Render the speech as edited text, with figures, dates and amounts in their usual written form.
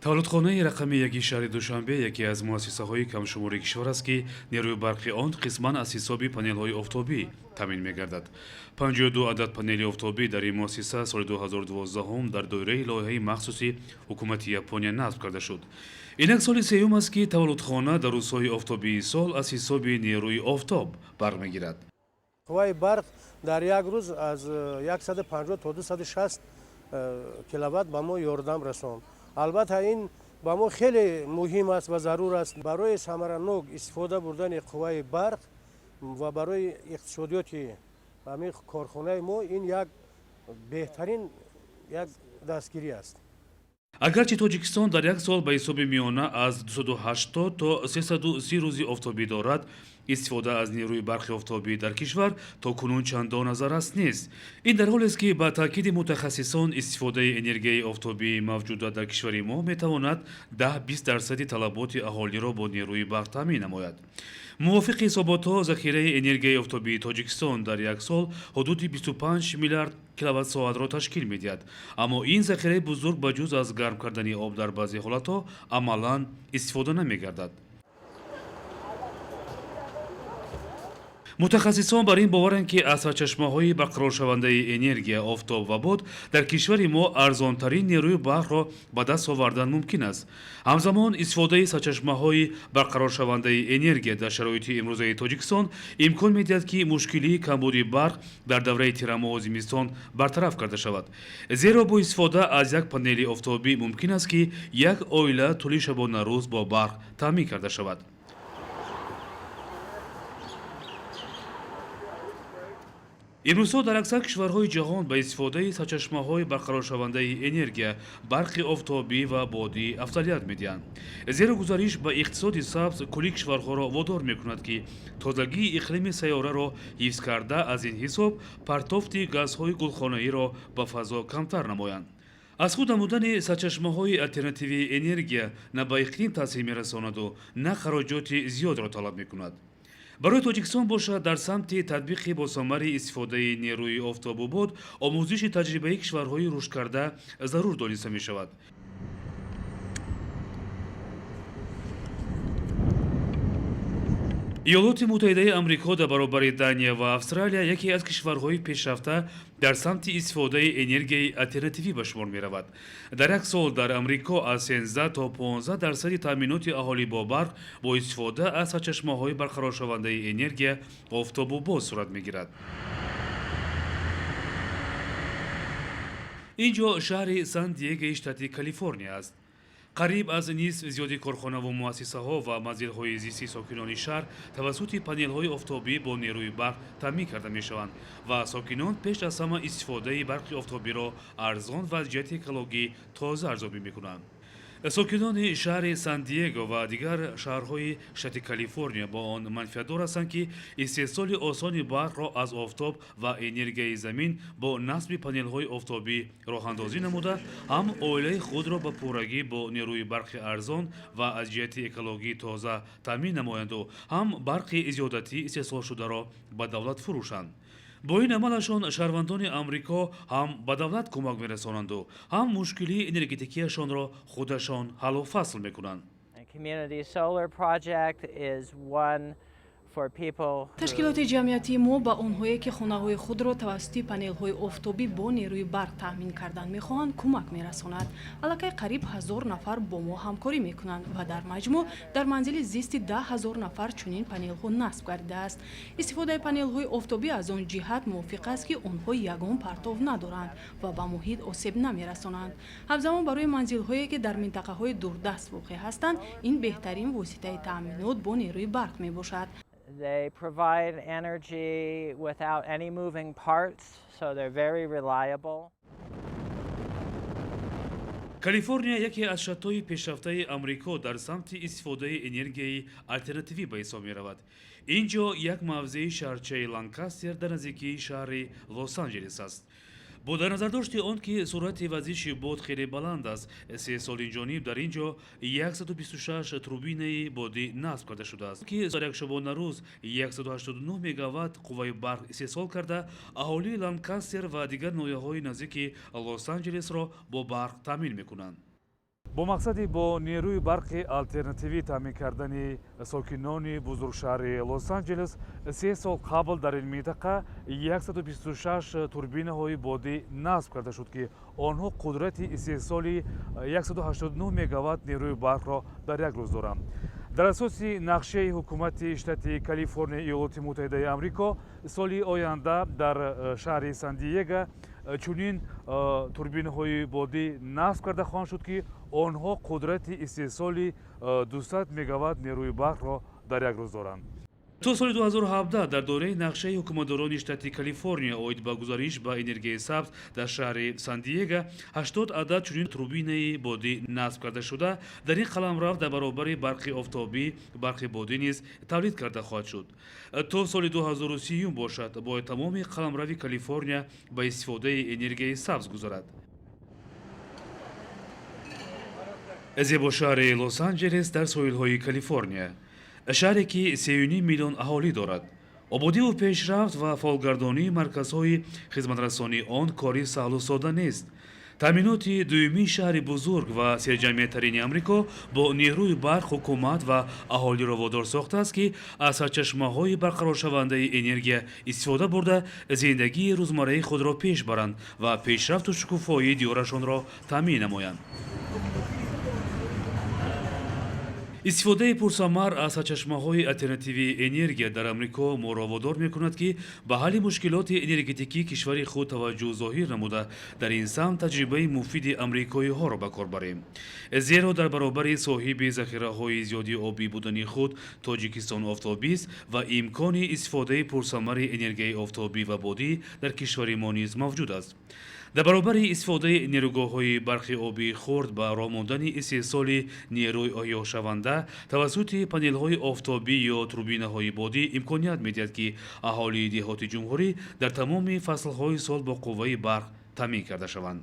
Тавлидхонаи рақами яки шаҳри Душанбе яке аз муассисаҳои камшумори кишвар аст, ки нерӯи барқи он қисман аз ҳисоби панелҳои офтобӣ таъмин мегардад. 52 адад панели офтобӣ дар ин муассиса соли 2012 дар доираи лоиҳаи махсуси ҳукумати Япония насб карда шуд. Инак соли сеюм аст, ки таваллудхона дар рӯзҳои офтобии сол аз ҳисоби нерӯи офтоб барқ мегирад. Қувваи барқ дар як рӯз аз 150 то 260 киловатт ба мо ёрдам расонд. Албатта, ин ба мо хеле муҳим аст ва зарур аст барои самаранок истифода бурдани қувваи барқ ва барои иқтисодиёти ҳамин корхонаи мо. Ин як беҳтарин як дастгирӣ аст. Агарчи Тоҷикистон дар як сол ба ҳисоби миёна аз 280 то 330 рӯзи офтобӣ дорад, истифода аз нерӯи барқи офтобӣ дар кишвар то кунун чандон назаррас нест. Ин дар ҳолест, ки ба таъкиди мутахассисон, истифодаи энергияи офтобии мавҷуда дар кишвари мо метавонад 10-20 дарсади талаботи аҳолиро бо нерӯи барқ таъмин намояд. Мувофиқи ҳисоботҳо, захираи энергияи офтобии Тоҷикистон дар як сол ҳудуди 25 миллиард киловатт-соатро ташкил медиҳад. Аммо ин захираи бузург ба ҷуз аз гарм кардани об дар баъзе ҳолатҳо амалан истифода намегардад. Мутахассисон бар ин боваранд, ки аз сарчашмаҳои барқароршавандаи энергия, офтоб ва бод, дар кишвари мо арзонтарин нерӯи барқро ба даст овардан мумкин аст. Ҳамзамон, истифодаи сарчашмаҳои барқароршавандаи энергия дар шароити имрӯзаи Тоҷикистон имкон медиҳад, ки мушкилии камбуди барқ дар давраи тирамоҳу зимистон бартараф карда шавад, зеро бо истифода аз як панели офтобӣ мумкин аст, ки як оила тӯли шабонарӯз бо барқ таъмин карда шавад. Имрӯзҳо дар аксар кишварҳои ҷаҳон ба истифодаи сарчашмаҳои барқароршавандаи энергия, барқи офтобӣ ва бодӣ афзалият медиҳанд, зеро гузариш ба иқтисоди сабз кулли кишварҳоро водор мекунад, ки тозагии иқлими сайёраро ҳифз карда, аз ин ҳисоб партофти газҳои гулхонаиро ба фазо камтар намоянд. Аз худ намудани сарчашмаҳои алтернативии энергия на ба иқлим таъсир мерасонаду, на хароҷоти зиёдро талаб мекунад. Барои Тоҷикистон бошад, дар самти татбиқи босамари истифодаи нерӯи офтобу бод омӯзиши таҷрибаи кишварҳои рушдкарда зарур дониста мешавад. Иёлоти Муттаҳидаи Амрико дар баробари Дания ва Австралия яке аз кишварҳои пешрафта дар самти истифодаи энергияи алтернативӣ ба шумор меравад. Дар як сол дар Амрико аз 13 то 15 дарсади таъминоти аҳолӣ бо барқ бо истифода аз сарчашмаҳои барқароршавандаи энергия, офтобу бод сурат мегирад. Ин ҷо шаҳри Сан Диегаи штати Калифорния аст. Қариб аз нисф зиёди корхонаву муассисаҳо ва манзилҳои зисти сокинони шаҳр тавассути панелҳои офтобӣ бо нерӯи барқ таъмин карда мешаванд ва сокинон пеш аз ҳама истифодаи барқи офтобиро арзон ва аз ҷиҳати экологӣ тоза арзёбӣ мекунанд. Сокинони шаҳри Сан Диего ва дигар шаҳрҳои штати Калифорния бо он манфиатдор ҳастанд, ки истеҳсоли осони барқро аз офтоб ва энергияи замин бо насби панелҳои офтобӣ роҳандозӣ намуда, ҳам оилаи худро ба пуррагӣ бо нерӯи барқи арзон ва аз ҷиҳати экологӣ тоза таъмин намоянду, ҳам барқи зиёдатӣ истеҳсолшударо ба давлат фурӯшанд. Бо ин амалашон шаҳрвандони Амрико ҳам ба давлат кӯмак мерасонанду, ҳам мушкилии энергетикияшонро худашон ҳаллу фасл мекунанд. Community Solar Project is one for people Ташкилоти ҷамъиятии мо ба онҳое, ки хонаҳои худро тавассути панелҳои офтобӣ бо нерӯи барқ таъмин кардан мехоҳанд, кӯмак мерасонад. Аллакай қариб 1000 нафар бо мо ҳамкорӣ мекунанд ва дар маҷмӯъ дар манзили зисти 10 000 нафар чунин панелҳо насб гардидааст. Истифодаи панелҳои офтобӣ аз он ҷиҳат мувофиқ аст, ки онҳо ягон партов надоранд ва ба муҳит осеб намерасонанд. Ҳамзамон, барои манзилҳое, ки дар минтақаҳои дурдаст воқеъ ҳастанд, ин беҳтарин воситаи таъминот бо нерӯи барқ мебошад. They provide energy without any moving parts, so they're very reliable. Калифорния яке аз штатҳои пешрафтаи Амрико дар самти истифодаи энергияи алтернативӣ ба ҳисоб меравад. Ин ҷо як мавзеи шаҳрчаи Ланкастер дар наздикии шаҳри Лос-Анҷелес аст. Бо дар назардошти он ки суръати вазиши бод хеле баланд аст, 3 сол инҷониб дар ин ҷо 126 турбинаи бодӣ насб карда шудааст, ки дар як шабонарӯз 189 мегаватт қувваи барқ истеҳсол карда, аҳолии Ланкастер ва дигар ноҳияҳои наздики Лос-Анҷелесро бо барқ таъмин мекунанд. Бо мақсади бо нерӯи барқи алтернативӣ таъмин кардани сокинони бузургшаҳри Лос-Анҷелес, 3 сол қабл дар ин минтақа 126 турбинаҳои бодӣ насб карда шуд, ки онҳо қудрати истеҳсоли 189 мегаватт нерӯи барқро дар як рӯз доранд. Дар асоси нақшаи ҳукумати штати Калифорния Иёлоти Муттаҳидаи Амрико, соли оянда дар шаҳри Сан-Диего чунин турбинаҳои бодӣ насб карда хоҳанд шуд, ки онҳо қудрати истеҳсоли 200 мегаватт нерӯи барқро дар як рӯз доранд. То соли 2017 дар доираи нақшаи ҳукуматдорони штати Калифорния оид ба гузариш ба энергияи сабз дар шаҳри Сан-Диего 80 адад чунин турбинаи бодӣ насб карда шуда, дар ин қаламрав дар баробари барқи офтобӣ барқи бодӣ низ тавлид карда хоҳад шуд. То соли 2030 бошад, бояд тамоми қаламрави Калифорния ба истифодаи энергияи сабз гузарад. Зебошаҳри Лос-Анҷелес дар соҳилҳои Калифорния, шаҳре ки 3,5 миллион аҳолӣ дорад, ободиву пешрафт ва фаъолгардонии марказҳои хизматрасонии он кори саҳлу сода нест. Таъминоти дуюмин шаҳри бузург ва серҷамъияттарини Амрико бо нерӯи барқ ҳукумат ва аҳолиро водор сохтааст, ки аз сарчашмаҳои барқароршавандаи энергия истифода бурда, зиндагии рӯзмарраи худро пеш баранд ва пешрафту шукуфоии диёрашонро таъмин намоянд. Истифодаи пурсамар аз сарчашмаҳои алтернативии энергия дар Амрико моро водор мекунад, ки ба ҳалли мушкилоти энергетикии кишвари худ таваҷҷӯҳ зоҳир намуда, дар ин самт таҷрибаи муфиди амрикоиҳоро ба кор барем. Зеро дар баробари соҳиби захираҳои зиёди обӣ будани худ, Тоҷикистон офтобист ва имкони истифодаи пурсамари энергияи офтобӣ ва бодӣ дар кишвари мо низ мавҷуд аст. Дар баробари истифодаи нерӯгоҳҳои барқи обии хурд, ба роҳ мондани истеҳсоли нерӯи эҳёшаванда тавассути панелҳои офтобӣ ё турбинаҳои бодӣ имконият медиҳад, ки аҳолии деҳоти ҷумҳурӣ дар тамоми фаслҳои сол бо қувваи барқ таъмин карда шаванд.